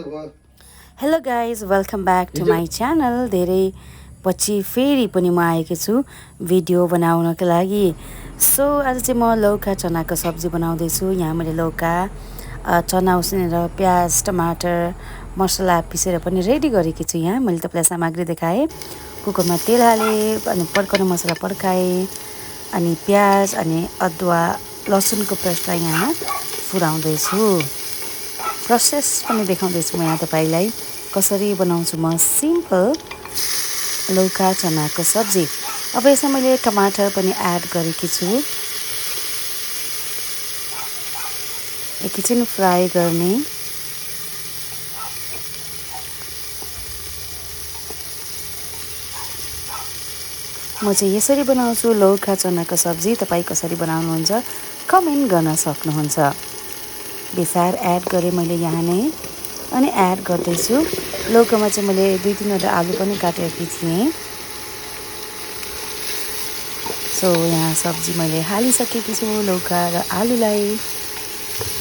Hello guys welcome back to my channel. धेरै पछि फेरि पनि म आएकी छु भिडियो बनाउनको लागि। सो आज चाहिँ म लौका चनाको सब्जी बनाउँदैछु। यहाँ मैले लौका चना उसिनेर प्याज टमाटर मसला पिसेर पनि रेडी गरेकी छु। यहाँ मैले तपाईँलाई सामग्री देखाएँ। कुकरमा तेल हालेँ अनि पड्काउने मसला पड्काएँ अनि प्याज अनि अदुवा लसुनको पेस्टलाई यहाँ फुराउँदैछु। प्रोसेस पनि देखाउँदैछु म यहाँ तपाईँलाई कसरी बनाउँछु म सिम्पल लौका चनाको सब्जी। अब यसमा मैले टमाटर पनि एड गरेकी छु। एकैछिन फ्राई गर्ने। म चाहिँ यसरी बनाउँछु लौका चनाको सब्जी। तपाईँ कसरी बनाउनुहुन्छ कमेन्ट गर्न सक्नुहुन्छ। बेसार एड गरेँ मैले यहाँ नै अनि एड गर्दैछु। लौकामा चाहिँ मैले 2-3वटा आलु पनि काटेकी थिएँ। सो यहाँ सब्जी मैले हालिसकेकी छु लौका र आलुलाई।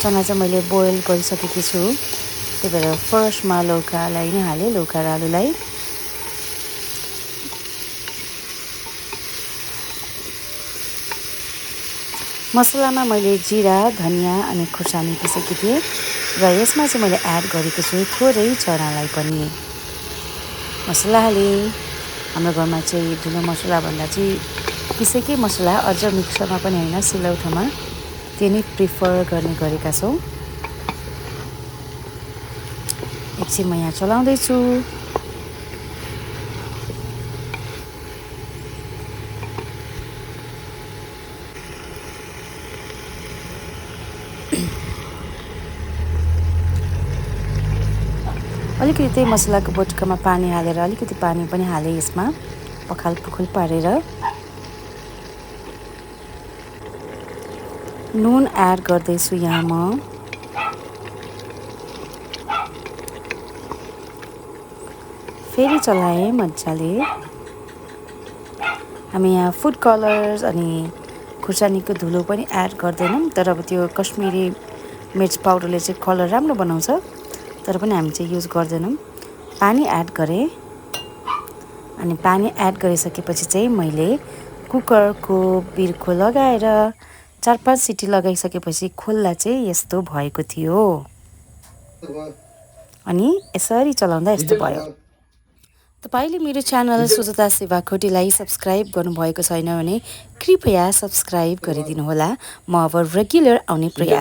चना चाहिँ मैले बोइल गरिसकेकी छु, त्यही भएर फर्स्टमा लौकालाई नै हालेँ, लौका र आलुलाई। मसलामा मैले जिरा धनियाँ अनि खुर्सानी पिसेकी थिएँ र यसमा चाहिँ मैले एड गरेको छु थोरै चनालाई पनि। मसला हालेँ। हाम्रो घरमा चाहिँ धुलो मसलाभन्दा चाहिँ पिसेकै मसला, अझ मिक्सरमा पनि होइन सिलौटोमा, त्यो नै प्रिफर गर्ने गरेका छौँ। एकछिन म यहाँ चलाउँदैछु। अलिकति त्यही मसलाको बटुकामा पानी हालेर अलिकति पानी पनि हालेँ यसमा पखाल पुखुल पारेर। नुन एड गर्दैछु यहाँ म। फेरि चलाएँ मजाले। हामी यहाँ फुड कलर्स अनि खुर्सानीको धुलो पनि एड गर्दैनौँ, तर अब त्यो कश्मिरी मिर्च पाउडरले चाहिँ कलर राम्रो बनाउँछ, तर पनि हामी चाहिँ युज गर्दैनौँ। पानी एड गरेँ अनि पानी एड गरिसकेपछि चाहिँ मैले कुकरको बिर्को लगाएर 4-5 सिटी लगाइसकेपछि खोल्दा चाहिँ यस्तो भएको थियो अनि यसरी चलाउँदा यस्तो भयो। तपाईँले मेरो च्यानल सुजाता सेवाकोटीलाई सब्सक्राइब गर्नुभएको छैन भने कृपया सब्सक्राइब गरिदिनुहोला। म अब रेगुलर आउने प्रयास